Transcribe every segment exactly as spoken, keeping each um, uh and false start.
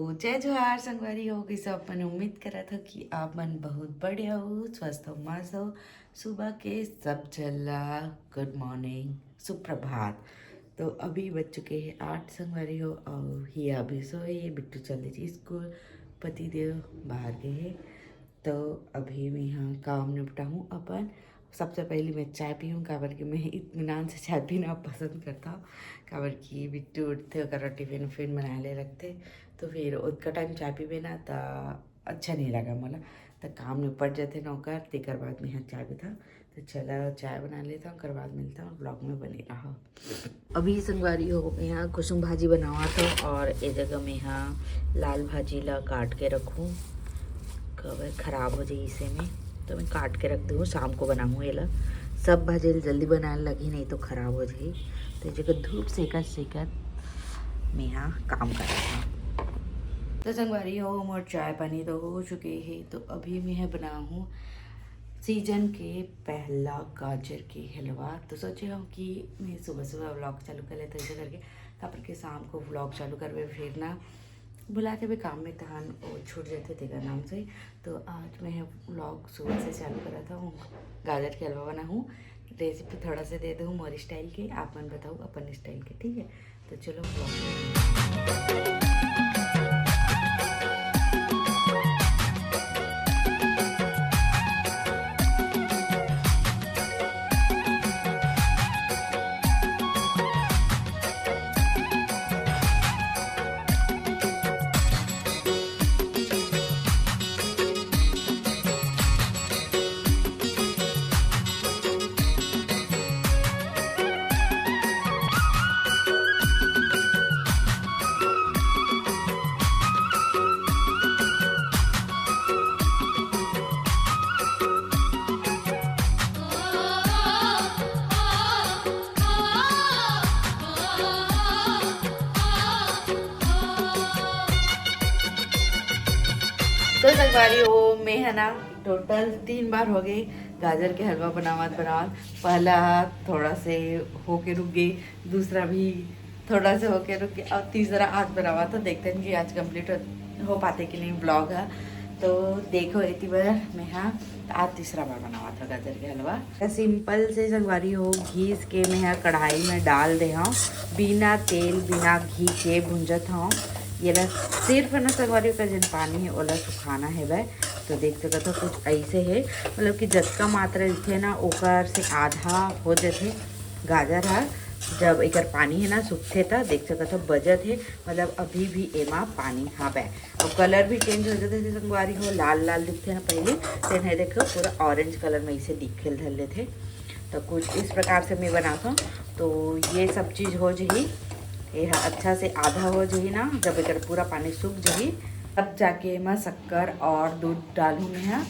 तो जय जोहार संगवारी हो, कइसे हो आप मन? उम्मीद करत हो कि आप मन बहुत बढ़िया हो, स्वस्थ हो, मस्त हो। सुबह के सब झन ला गुड मॉर्निंग, सुप्रभात। तो अभी बज चुके हैं आठ संगवारी हो, और हिया अभी सोए, बिट्टू चल दे स्कूल, पति देव बाहर गए हैं। तो अभी मैं यहाँ काम निपटाहूँ अपन। सबसे पहले मैं चाय पीहूँ, काबर कि मैं इत्मीनान से चाय पीना पसंद करता हूँ, काबर कि बिट्टू उठते, ओकर टिफिन उफिन बनाए ले रखते, तो फिर ओतका टाइम चाय पीबे ना, त अच्छा नहीं लगा मोला। त काम निपट जाते ना ओकर, तेकर बाद मैं यहाँ चाय पीता। तो चला, चाय बना लेता हूँ, ओकर बाद मिलता हूँ, ब्लॉग में बने रहो। अभी संगवारी हो, मैं यहाँ कुसुम भाजी बनावत हूँ और ए जगह मैं यहाँ लाल भाजी ला काट के रखूँ, कबर खराब हो जाए इसे में, तो मैं काट के रख दूँ, शाम को बनाऊँ एला। सब भाजी ला जल्दी बनाए लगही, नहीं तो खराब हो जाए। तो ए जगह धूप सेकत सेकत मैं यहाँ काम करत हूँ। तो संगवारी हो, मोर चाय पानी तो हो चुके हैं, तो अभी मैं यहाँ बनाहूँ सीजन के पहला गाजर के हलवा। तो सोचे हूँ कि मैं सुबह सुबह व्लॉग चालू कर लेते ऐसे करके, काबर के शाम को व्लॉग चालू करबे फिर ना भुला के भी काम में तहान वो छूट जाते तेकर नाम से। तो आज मैं व्लॉग सुबह से चालू करा था हूँ, गाजर के हलवा बना हूँ। रेसिपी थोड़ा सा दे दूँ मोर स्टाइल के, आप मन बताओ अपन स्टाइल के, ठीक है? तो चलो vlog में। तो संगवारी हो, मैं है ना टोटल तीन बार हो गई गाजर के हलवा बनावत बनावत। पहला थोड़ा से होके रुक गई, दूसरा भी थोड़ा से होके रुक गई और तीसरा आज बनावा। तो देखते हैं कि आज कंप्लीट हो, हो पाते कि नहीं व्लॉग है। तो देखो, इतनी बार मैं हाँ आज तीसरा बार बनावा था गाजर के हलवा। सिंपल से संगवारी हो, घीस के मैं यहाँ कढ़ाई में डाल दे हूँ, बिना तेल बिना घी के भूंजत हूँ। ये ला सिर्फ ना संगवारी का जन पानी है ओला सुखाना है भाई। तो देख सकत हो कुछ ऐसे है, मतलब कि जतका मात्रा दिखे ना ओकर से आधा हो जथे गाजर हा। जब एकर पानी है ना सूखथे त देख सकत हो बजत है, मतलब अभी भी एमा पानी हावे। और कलर भी चेंज हो जाथे संगवारी हो, लाल लाल दिखथे ना पहले, तेन है देखो पूरा ऑरेंज कलर में इसे दिखे धर लेथे। तो कुछ इस प्रकार से मैं बनाता हूँ। तो ये सब चीज हो जही, ये ह अच्छा से आधा हो जही ना, जब एकर पूरा पानी सूख जही तब जाके एमा शक्कर और दूध डालूँ मैं ह।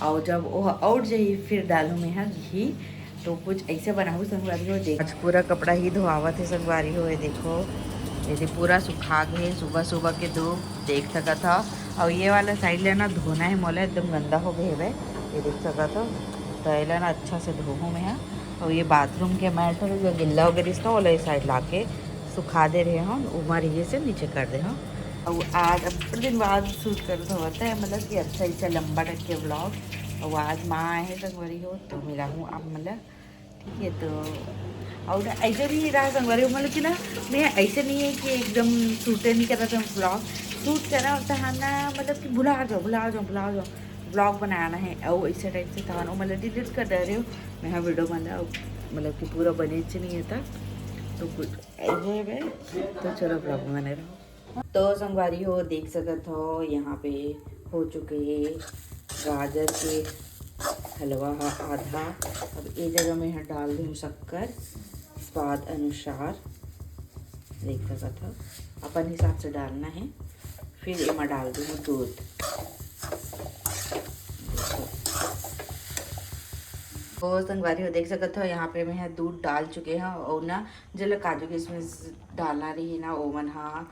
और जब वो आउट जही फिर डालूँ मैं ह घी। तो कुछ ऐसे बनाहूँ संगवारी हो। देख आज पूरा कपड़ा ही धोआवत है संगवारी हो, ये देखो, ये दे पूरा सुखा गए सुबह सुबह के धूप, देख सकत हो। और ये वाला साइड ले ना धोना है मोला, एकदम गंदा हो गए हवे, ये देख सकत हो। तो एला ना अच्छा से धोहूँ मैं ह। और ये बाथरूम के मैट है जो गिल्ला हो गए रिस ना, ओला ये साइड ला के सुखा दे रहे हूँ, उमा रहिए से नीचे कर दे हूँ। और आज अब बड़े दिन बाद शूट कर होता है, मतलब कि अच्छा ऐसा लंबा टक के व्लॉग। और आज माँ आए हैं संगवारी हो, तो मिला हूँ अब, मतलब ठीक है। तो और ऐसे भी रहा संगवारी हो, मतलब कि ना मैं ऐसे नहीं है कि एकदम शूट नहीं करा था व्लॉग, शूट करा होता है ना, मतलब कि भुला जाओ, भुला जाओ, भुला जाओ, व्लॉग बनाना है। और ऐसे टाइप से था ना, मतलब डिलीट कर दे रहे हो मैं हाँ वीडियो बना, मतलब कि पूरा बने च नहीं है था। तो कुछ ऐसे है भाई। तो चलो व्लॉग में बने रहो। तो संगवारी हो, देख सकत हो यहाँ पे हो चुके हैं गाजर के हलवा हा आधा। अब ये जगह मैं यहाँ डाल दूँ शक्कर स्वाद अनुसार, देख सकत हो अपन हिसाब से डालना है। फिर एमा डाल दूँ दूध। तो संगवारी हो, देख सकत हो यहाँ पे मैं ह दूध डाल चुके हैं। और ना जेला काजू किशमिश डालना रही ना, ओमन हा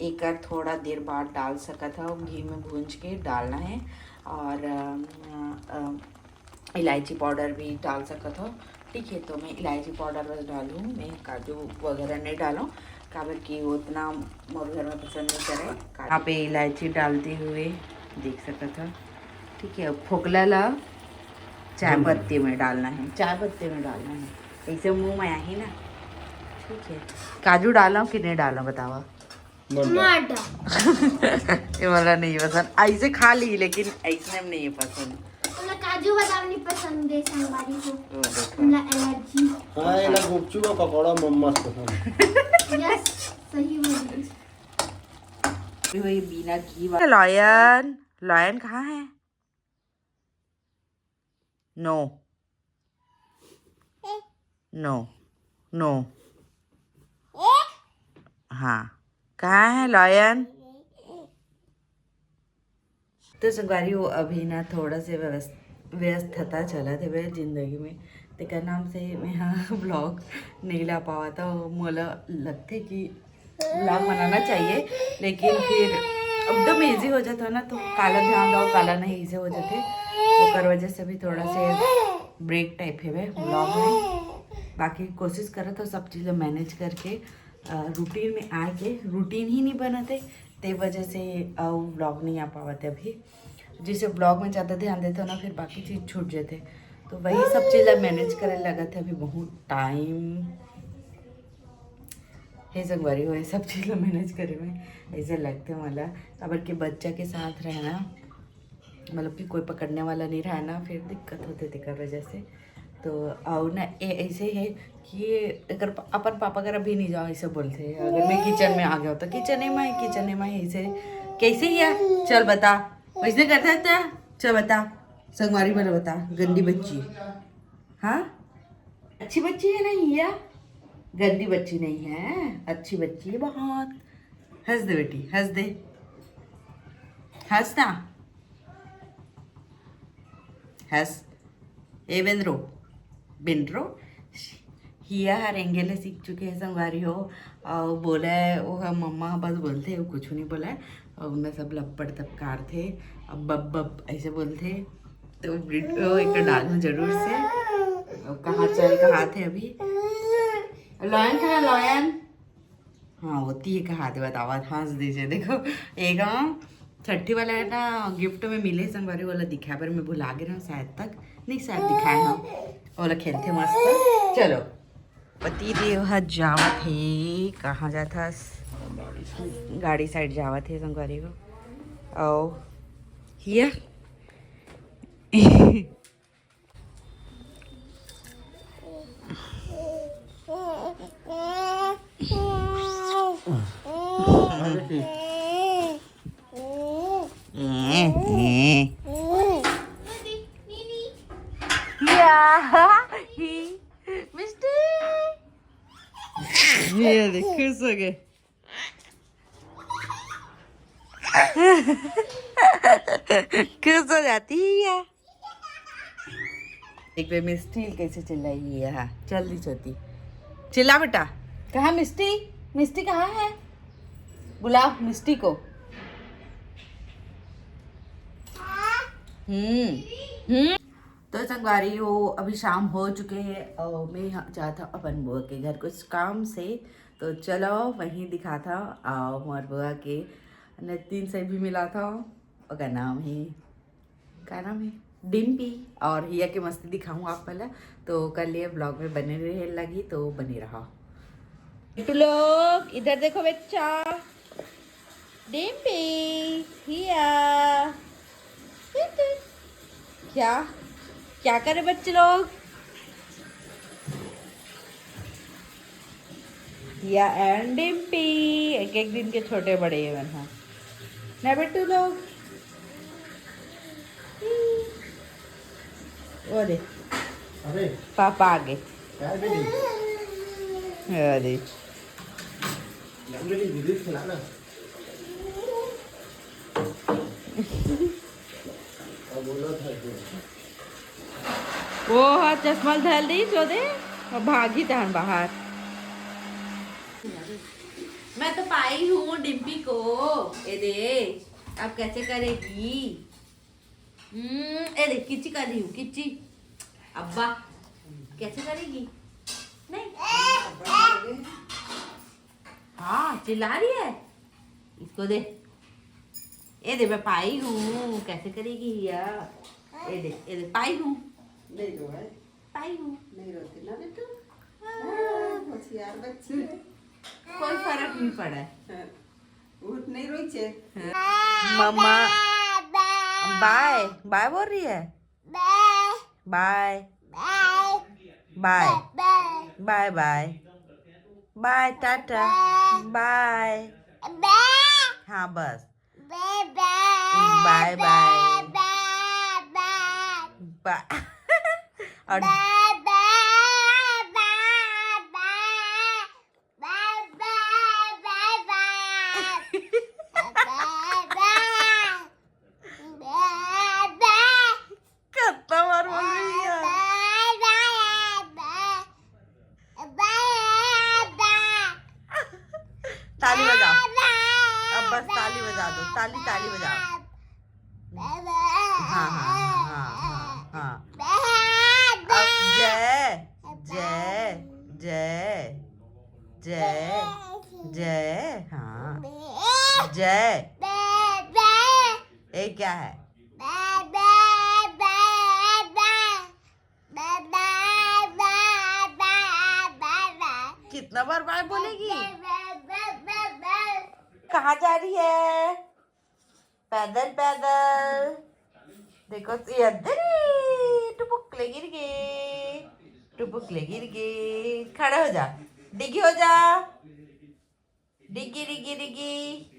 एकर थोड़ा देर बाद डाल सकत हो, घी में भूंज के डालना है। और अम, अम, इलायची पाउडर भी डाल सकत हो। ठीक है, तो मैं इलायची पाउडर बस डालूँ, मैं काजू वगैरह नहीं डालूँ, काबर कि वो उतना मोर घर में पसंद नहीं करे। यहाँ पे इलायची डालते हुए देख सकत हो। ठीक है, अब फोकला ला चाय पत्ती में डालना है, चाय पत्ती में डालना है, ऐसे मुंह में आही ना। ठीक है, काजू डालो कि नहीं डालो, बतावा। टमाटर। ये वाला नहीं पसंद, ऐसे खा ली, लेकिन ऐसे में नहीं पसंद। मतलब काजू बादाम नहीं पसंद है संगवारी को। वो देखो। मतलब एलर्जी। हाँ, ये ना गुपचुप और पकौड़ा म-, मस्त पसंद। यस, सही बोल रही। वही बिना घी वाला। लॉयन, लॉयन कहाँ है? नो, नो, नो। हाँ, कहाँ है लॉयन? तो संगवारी हो, अभी ना थोड़ा से व्यवस-, व्यस्तता चलत हवे जिंदगी में, तेकर नाम से मैं हा vlog नहीं ला पावत हव। मोला लगथे कि vlog बनाना चाहिए, लेकिन फिर एकदम इजी हो जाता ना, तो काला ध्यान दो, काला नहीं, इजी हो जाते, ओकर वजह से भी थोड़ा से ब्रेक टाइप हवे vlog में। बाकी कोशिश करत हव सब चीज़ ला मैनेज करके, अ, रूटीन में आए के, रूटीन ही नहीं बनत हे, ते वजह से अउ vlog नहीं आ पावत हे अभी। जैसे vlog में ज़्यादा ध्यान देते हो ना, फिर बाकी चीज़ छूट जाते। तो वही सब चीज़ ला मैनेज करे लगत हे अभी बहुत टाइम। हे संगवारी हो, ये सब चीज़ ला मैनेज करे में ऐसे लगते मला, काबर के बच्चा के साथ रहना, मतलब कि कोई पकड़ने वाला नहीं रहा ना, फिर दिक्कत होते तेकर वजह से। तो अउ ना, ए-, ऐसे है कि एकर प-, अपन पापा करा भी नहीं जाओ, ऐसे बोलते हैं। अगर मैं किचन में आ गया हो तो किचन में, किचन में ऐसे कैसे ही है, चल बता, वैसे करते रहते हैं। चल बता, संगवारी वाला बता, गंदी बच्ची। हाँ, अच्छी बच्ची है नहीं या गंदी बच्ची नहीं है, अच्छी बच्ची है बहुत। हंस दे बेटी, हंस दे, हंस ना, हंस। ए बेंद्रो, बेंद्रो, हिया ह रेंगे ले सीख चुके हे संगवारी हो। अउ बोले वो ह मम्मा बस बोलथे, वो कुछ नहीं बोले। अउ उन्हें सब लपड़ तपकारथे, अब बब बब ऐसे बोलथे। तो वीडियो एक डालहूँ जरूर से। अब कहाँ चल कहाँ थे अभी, लॉयन कहाँ, लॉयन? हाँ, होती है कहा दे, बतावा, हंस दीजिए। देखो, एक, हाँ, छठी वाला है ना, गिफ्ट में मिले संगवारी वाला दिखाए, पर मैं भुला गए रहूँ शायद तक। नहीं, शायद दिखाए हम। ओला खेलते मस्त। चलो। पति देव ह जावत हे, कहाँ जात हस? गाड़ी साइड जावत हे संगवारी हो। आओ, हिया। या, ही, मिस्टी। ये देख, खुश हो गए। खुश हो जाती है। एक बार मिस्टी कैसे चिल्लाई है, हाँ, चल दी छोटी। चिल्ला बेटा, कहाँ मिस्टी? मिस्टी कहाँ है? बुलाओ मिस्टी को। हम्म, हम्म। तो संगवारी हो, अभी शाम हो चुके हैं और मैं यहाँ जाता हूँ अपन बुआ के घर कुछ काम से। तो चलो, वहीं दिखाता हूँ और मोर बुआ के नतिन से भी मिलाता हूँ। ओकर नाम है, का नाम है? डिम्पी। और हिया के मस्ती दिखाऊँ आप पहले, तो कर लिए vlog में बने रहे लगी, तो बने रहा। बिट्टू लोग, इधर देखो बच्चा। डिम्पी, हिया। क्या, क्या करे बच्चे लोग? हिया and डिम्पी, एक एक दिन के छोटे बड़े ये मन ह। ना बिट्टू लोग। वो दे। अरे। पापा आ गए। क्या है बेटी? अरे। लंबी वीडियो खिलाना। अब बोलो था जो। वो ह चश्मा धर ली, चोदे, और भागी तहन बाहर। मैं तो पाई हूँ डिम्पी को। ए दे, अब कैसे करेगी? हम्म, ए दे, किच्ची कर रही हूँ, किच्ची। अब्बा, कैसे करेगी? नहीं। हाँ, चिल्ला रही है। इसको दे। ए दे, मैं पाई हूँ। कैसे करेगी ये? ए दे, ए दे, पाई हूँ। नहीं रो है। पाई हूँ। नहीं रोती ना बेटा। हाँ। हाँ, होशियार बच्ची है। कोई फर्क नहीं पड़ा है। हाँ। वो नहीं रोई छे। हाँ। मम्मा, बाय, बाय बोल रही है। बाय। बाय। बाय। बाय। बाय, टाटा। बाय। हाँ, बस। बाय, बाय। बाय। और कितना बार बोल रही है? ताली बजाओ। अब बस ताली बजा दो, ताली, ताली बजाओ। हाँ, हाँ, हाँ, हाँ, हाँ, हाँ। अब जय, जय, जय, जय, जय, हाँ। जय। ये क्या है? कितना बार बाय बोलेगी? कहाँ जा रही है? पैदल, पैदल। देखो तो ये, अरे, टुपुक ले गिर गई, टुपुक ले गिर गई। खड़े हो जा, डिग्गी हो जा, डिग्गी, डिग्गी, डिग्गी।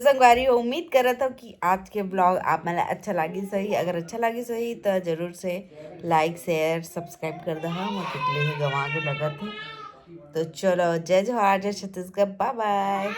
संगवारी हो, उम्मीद करत हव कि आज के ब्लॉग आप मन ला अच्छा लागिस होही। अगर अच्छा लागिस होही तो जरूर से लाइक, शेयर, सब्सक्राइब कर दहा। मोर टिकली हे गंवा के लगत हे। तो चलो, जय जोहार, जय छत्तीसगढ़, बाय बाय।